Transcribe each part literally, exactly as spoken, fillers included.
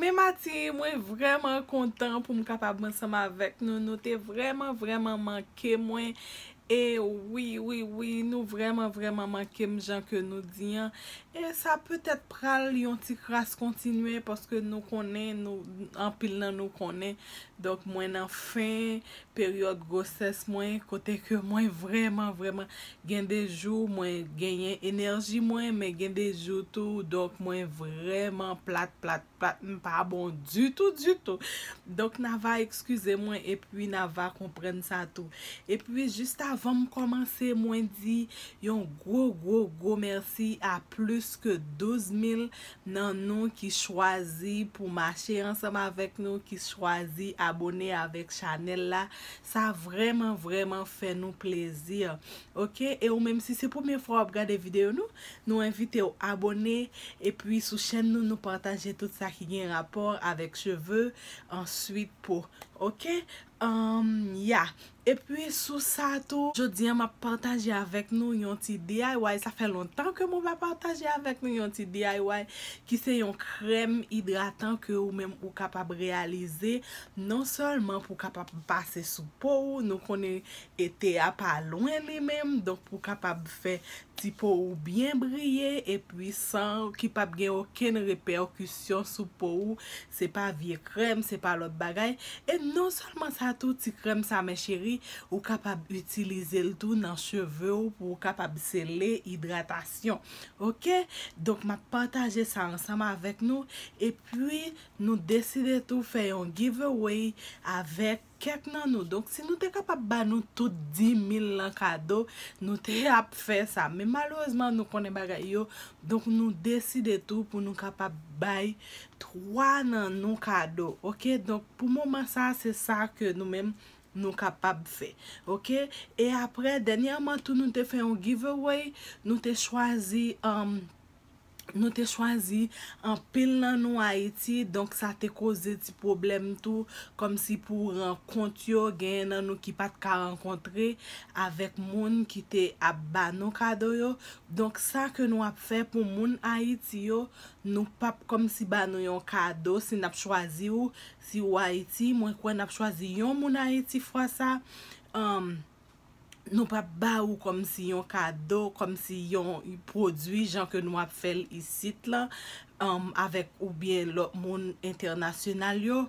Hey Mati, mwen vrèman kontan pou m kapab ansanm avèk nou. Nou te vrèman, vrèman manke mwen. E wi, wi, wi, nou vrèman, vrèman manke m jan ke nou di an. E sa petèt pral yon ti kras kontinye paske nou konnen, nou, anpil nan nou konnen. Donk, mwen nan fen peryòd gwosès mwen, kote ke mwen vrèman, vrèman, gen de jou mwen genyen enèji mwen, men gen de jou tou, donk mwen vrèman plat, plat, plat, m pa bon ditou, ditou. Donk, n a va ekskize mwen, epi n a va konprann sa tou. Epi, jis avan m kòmanse, mwen di yon gwo, gwo, gwo mèsi a plis ke douz mil nan nou ki chwazi pou mache ansanm avèk nou, ki chwazi abone avèk chanèl la. Sa vrèman, vrèman fè nou plezi. Oke? E ou menm, si se premye fwa w ap gade videyo nou, nou envite w abone. Epi sou chèn nou, nou pataje tout sa ki gen rapò avèk cheve, answit po. Oke? Um, ya. Epi sou sa tou, jodi a m ap pataje avèk nou yon ti D I Y. Sa fè lontan ke mwen pa pataje avèk nou yon ti D I Y, ki se yon krèm idratan ke ou menm ou kapab reyalize, non sèlman pou kapab pase sou po ou, nou konnen ete a pa lwen li menm, donk pou kapab fè ti po ou byen briye, epi san ki p ap gen okenn repèkisyon sou po ou, se pa vye krèm, se pa lòt bagay. E non sèlman sa tou, ti krèm sa, mes chéries, ou kapab itilize l tou nan cheve w pou w kapab sele idratasyon. Oke? Donk, m ap pataje sa ansanm avèk nou. Epi, nou deside tou fè yon giveaway avèk kèk nan nou. Donk, si nou te kapab ba nou tout dis mil lan kado, nou te ap fè sa. Men malerezman, nou konnen bagay yo. Donk, nou deside tou pou nou kapab bay twa nan nou kado. Oke? Donk, pou moman sa, se sa ke nou menm nou kapab fè. Oke? E apre, dènyèman tou, nou te fè yon giveaway. Nou te chwazi, um, nou te chwazi anpil nan nou Ayiti, donk sa te koze ti pwoblèm tou, kòmsi pou rankont yo, genyen nan nou ki pa t ka rankontre avèk moun ki te ap ba nou kado yo. Donk sa ke nou ap fè pou moun Ayiti yo, nou p ap kòmsi ba nou yon kado si n ap chwazi ou, si ou Ayiti, mwen kwè n ap chwazi yon moun Ayiti fwa sa. Um, nou p ap ba ou kòmsi yon kado, kòmsi yon pwodui jan ke nou ap fè l isit la, um, avèk oubyen lòt moun entènasyonal yo.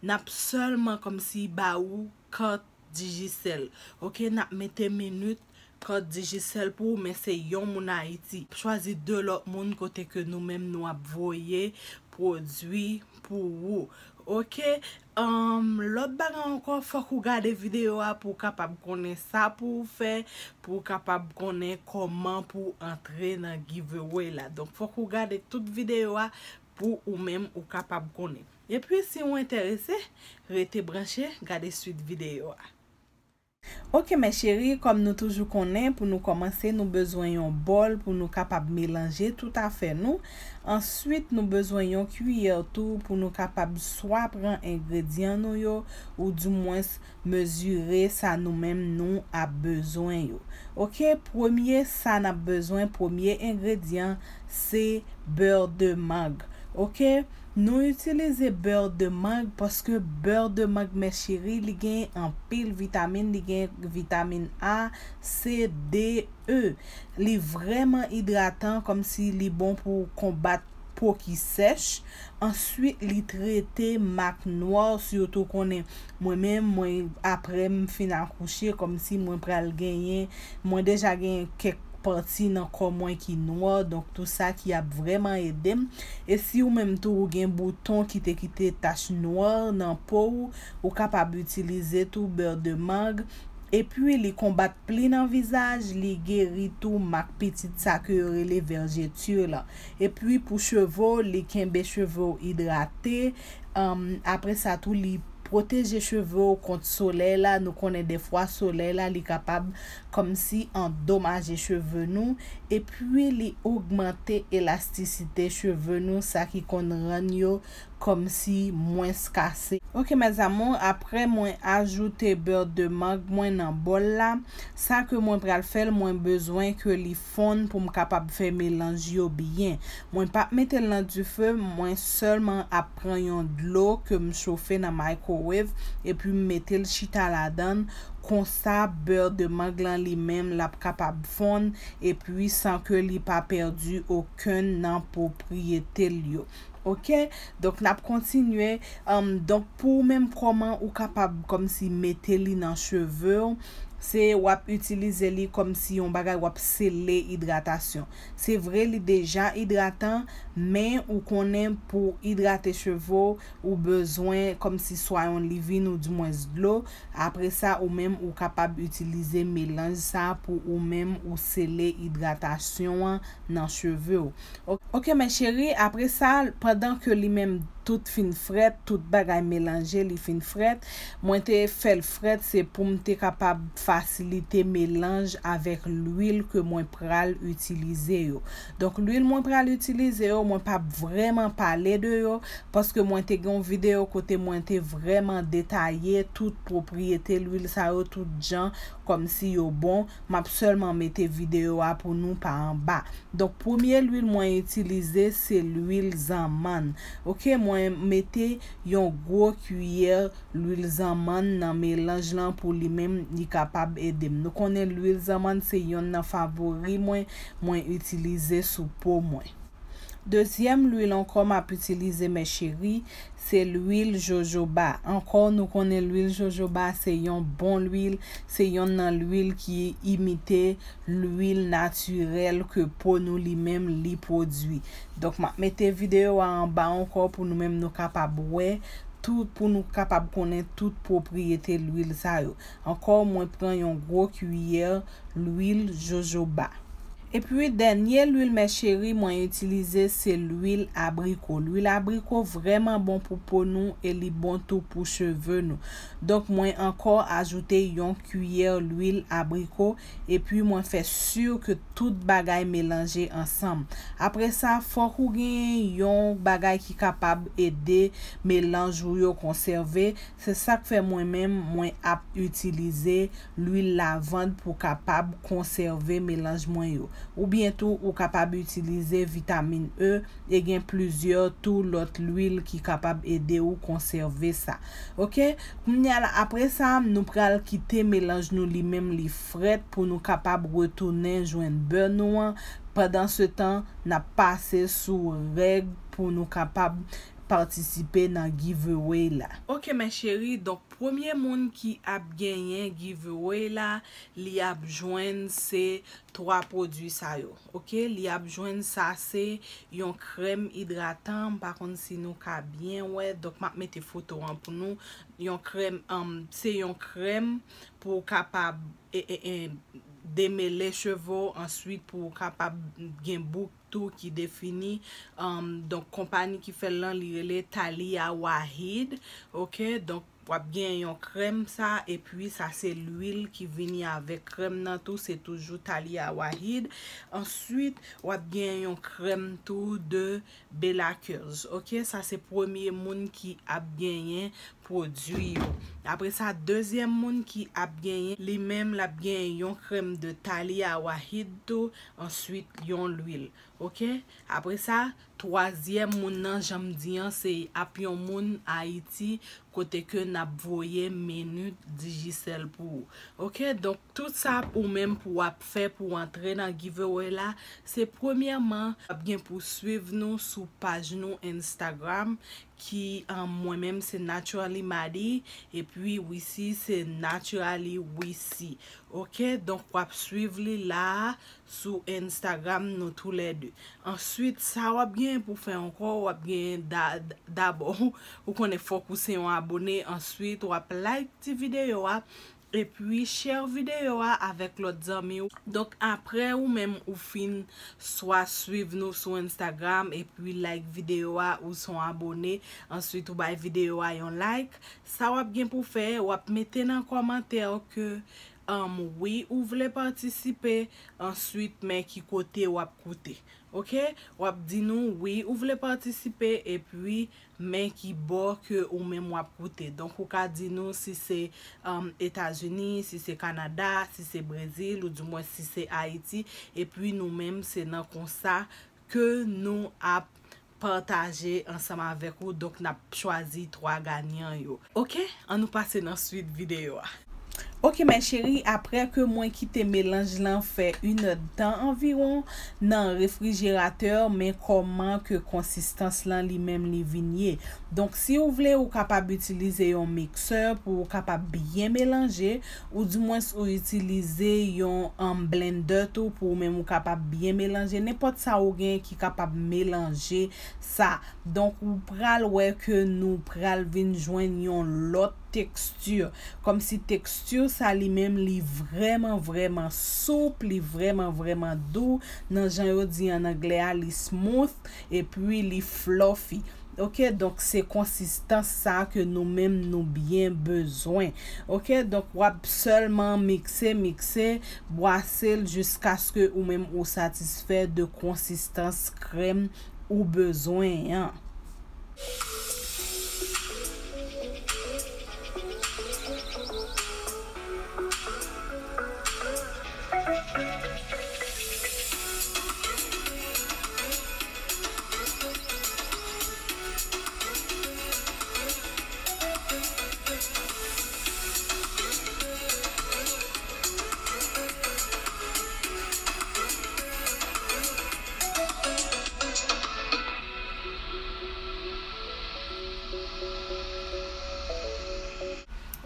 N ap sèlman kòmsi ba ou kat Digicel. Oke, n ap mete minit kat Digicel pou ou, men se yon moun Ayiti. Chwazi de lòt moun kote ke nou menm nou ap voye pwodui pou ou. Oke? Um, lòt bagay ankò, fòk ou gade videyo a pou w kapab konnen sa pou w fè, pou w kapab konnen kòman pou w antre nan giveaway la. Donk, fòk ou gade tout videyo a pou ou menm ou kapab konnen. Epi, si w enterese, rete branche, gade swit videyo a. Oke, mes chéries, kòm nou toujou konnen, pou nou kòmanse, nou bezwen yon bòl pou nou kapab melanje tout afè nou. Answit, nou bezwen yon kiyè tou pou nou kapab swa pran engredyan nou yo, oudimwens mezire sa nou menm nou ap bezwen yo. Oke, premye sa n ap bezwen, premye engredyan, se bè de mang. Oke? Nou itilize bè de mang paske bè de mang, mes chéries, li gen anpil vitamin, li gen vitamin A, C, D, E. Li vrèman idratan, kòmsi li bon pou konbat po ki sèch. Answit, li trete mak nwa, sitou konnen mwen menm, mwen, apre m fin akouche, kòmsi mwen pral genyen, mwen deja genyen kèk pati nan kò mwen ki nwa, donk tou sa ki ap vrèman ede m. E si ou menm tou ou gen bouton ki te kite tach nwa nan po ou, ou kapab itilize tou bè de mang. Epi li konbat pli nan vizaj, li geri tou mak pitit sa ke yo rele vergeture lan. Epi pou cheve w, li kenbe cheve w idrate. Anm, apre sa tou, li pwoteje cheve w kont solèy la. Nou konnen defwa solèy la, li kapab kòmsi andomaje cheve nou. Epi li ogmante elastisite cheve nou, sa ki konn rann yo kòmsi mwens kase. Ok, mes amours, apre mwen ajoute bè de mang mwen nan bòl la, sa ke mwen pral fè l, mwen bezwen ke li fonn pou m kapab fè melanj yo byen. Mwen p ap mete l nan dife, mwen sèlman ap pran yon dlo ke m chofe nan microwave, epi m mete l chita ladan l. Konsa, bè de mang lan li menm, l ap kapab fonn, epi san ke li pa pèdi okenn nan pwopriyete l yo. Ok? Donk, n ap kontinye. Anm, donk, pou ou menm, kòman ou kapab kòmsi mete li nan cheve w, se w ap itilize li kòmsi yon bagay w ap sele idratasyon. Se vre, li deja idratan, men ou konnen pou idrate cheve w, ou bezwen kòmsi swa yon livin ou dimwens dlo. Apre sa, ou menm, ou kapab itilize melanj sa pou ou menm ou sele idratasyon an nan cheve w. Ok, mes chéris, apre sa, pandan ke li menm tout fin frèt, tout bagay melanje, li fin frèt, mwen te fè l frèt, se pou m te kapab fasilite melanj avèk lwil ke mwen pral itilize yo. Donk, lwil mwen pral itilize yo, mwen p ap vrèman pale de yo, paske mwen te gen yon videyo kote mwen te vrèman detaye tout pwopriyete lwil sa yo, tout jan, kòmsi yo bon. M ap sèlman mete videyo a pou nou pa anba. Donk, premye lwil mwen itilize, se lwil zanmann. Ok, mwen mete yon gwo kiyè lwil zanmann nan melanj lan pou li menm li kapab ede m. Nou konnen lwil zanmann se yonn nan favori mwen, mwen itilize sou po mwen. Dezyèm lwil ankò m ap itilize, mes chéris, se lwil jojoba. Ankò, nou konnen lwil jojoba se yon bon lwil, se yonn nan lwil ki imite lwil natirèl ke po nou li menm li pwodui. Donk, m ap mete videyo a anba ankò pou nou menm nou kapab wè tout, pou nou kapab konnen tout pwopriyete lwil sa yo. Ankò, mwen pran yon gwo kiyè lwil jojoba. Epi, dènye lwil, mes chéris, mwen itilize se lwil abriko. Lwil abriko vrèman bon pou po nou e li bon tou pou cheve nou. Donk, mwen ankò ajoute yon kiyè lwil abriko, epi mwen fè si ke tout bagay melanje ansanm. Apre sa, fòk ou gen yon bagay ki kapab ede melanj ou yo konsève. Se sa k fè mwen menm, mwen ap itilize lwil lavand pou kapab konsève melanj mwen yo. Oubyen tou, ou kapab itilize vitamin E, e gen plizyè tou lòt lwil ki kapab ede ou konsève sa. Ok? Kounye a la, apre sa, nou pral kite melanj nou li menm li frèt pou nou kapab retounen jwenn bè nou an. Pandan se tan, n ap pase sou règ pou nou kapab patisipe nan giveaway la. Ok, mes chéris, donk premye moun ki ap genyen giveaway la, li ap jwenn se twa pwodui sa yo. Ok, li ap jwenn sa, se yon krèm idratan, m pa konn si nou ka byen wè, donk m ap mete foto an pou nou. Yon krèm, um, se yon krèm pou w kapab e, e, e, demele cheve w, answit pou w kapab gen bouk tou ki defini. Um, donk, konpayi ki fè l lan, li rele Talia Wahid. Ok, donk, w ap gen yon krèm sa, epi sa se lwil ki vini avèk krèm nan tou, se toujou Talia Wahid. Answit, w ap gen yon krèm tou de Bella Curls. Ok, sa se premye moun ki ap genyen pwodui yo. Apre sa, dezyèm moun ki ap genyen, li menm, l ap genyen yon krèm de Talia Wahid tou, answit yon lwil. Ok? Apre sa, twazyèm moun nan, jan m di an, se ap yon moun Ayiti, kote ke n ap voye minit Digicel pou ou. Ok? Donk, tout sa ou menm pou w ap fè pou w antre nan giveaway la, se premyèman, w ap gen pou swiv nou sou paj nou Instagram, ki, um, mwen menm se Naturally Madi, epi Wissy se Naturally Wissy. Ok, donk w ap swiv li la a sou Instagram nou toulède. Answit, sa w ap gen pou fè ankò, w ap gen da-, dabò, ou konnen fòk ou se yon abone, answit w ap like ti videyo a, epi share videyo a avèk lòt zanmi w. Donk, apre ou menm ou fin swa swiv nou sou Instagram, epi like videyo a, ou se yon abone, answit ou bay videyo a yon like, sa w ap gen pou fè, w ap mete nan kòmantè ke Um, wi, ou vle patisipe, answit, men ki kote w ap koute. Oke? W ap di nou, wi, ou vle patisipe, epi men ki bò ke ou menm w ap koute. Donk, ou ka di nou si se, um, Etazini, si se Kanada, si se Brezil, oudimwen si se Ayiti, epi nou menm, se nan konsa ke nou ap pataje ansanm avèk ou. Donk, n ap chwazi twa ganyan yo. Oke, ann nou pase nan swit videyo a. Oke, mes chéries, apre ke mwen kite melanj lan fè inèdtan anviwon nan refrijeratè, men kòman ke konsistans lan li menm li vin ye. Donk, si ou vle, ou kapab itilize yon miksè pou ou kapab byen melanje, oudimwens ou itilize yon, um, blender tou pou ou menm ou kapab byen melanje. Nenpòt sa ou gen ki kapab melanje sa. Donk, ou pral wè ke nou pral vin jwenn yon lòt teksti. Kòmsi teksti sa li menm, li vrèman, vrèman soup, li vrèman, vrèman dou. Nan jan yo di an anglè a, li smooth, epi li fluffy. Oke, donk se konsistans sa ke nou menm nou byen bezwen. Oke, donk w ap sèlman mikse, mikse, bwase l jiskaske ou menm ou satisfè de konsistans krèm ou bezwen an.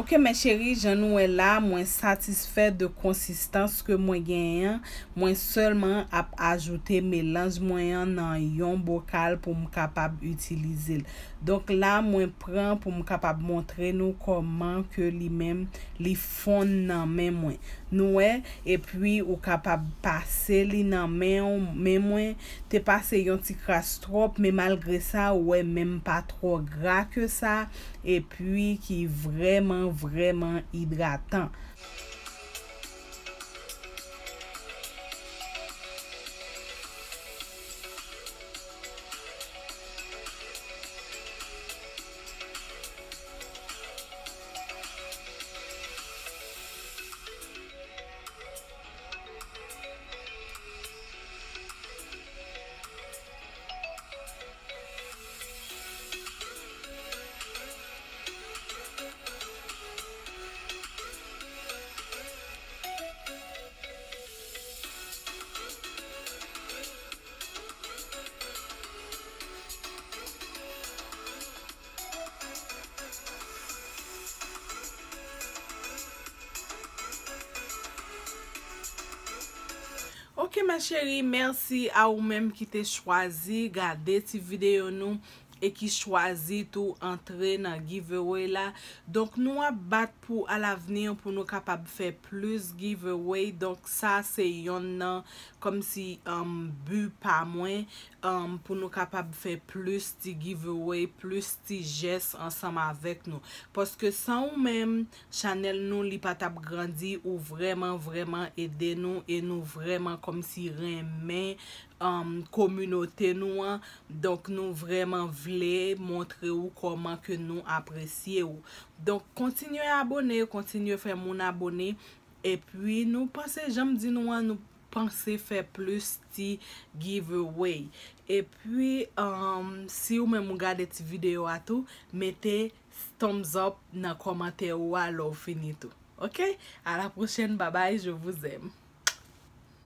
Oke, mes chéries, jan nou wè la, mwen satisfè de konsistans ke mwen genyen an. Mwen sèlman ap ajoute melanj mwen an nan yon bokal pou m kapab itilize l. Donk la, mwen pran pou m kapab montre nou kòman ke li menm li fonn nan men mwen. Nou wè, epi ou kapab pase li nan men, men mwen. Te pase yon ti kras twòp, men malgre sa, ou wè, menm pa twò gra ke sa, epi ki vrèman, vrèman idratan. Ok, ma chérie, mèsi a ou menm ki te chwazi gade ti videyo nou e ki chwazi tou antre nan giveaway la. Donk, nou ap bat pou alavni pou nou kapab fè plis giveaway. Donk, sa se yonn nan, kòmsi, um, bi pa mwen, um, pou nou kapab fè plis ti giveaway, plis ti jès ansanm avèk nou. Paske san ou menm, chanèl nou, li pa t ap grandi, ou vrèman, vrèman ede nou e nou vrèman kòmsi renmen, um, kominote nou an. Donk, nou vrèman vle montre ou kòman ke nou apresye ou. Donk, kontinye abone, kontinye fè moun abone. Epi, nou panse, jan m di nou an, nou panse fè plis ti giveaway. Epi, um, si ou menm ou gade ti videyo a tou, mete thumbs up nan kòmantè ou a lè w fini tou. Ok? À la prochaine, bye bye, je vous aime.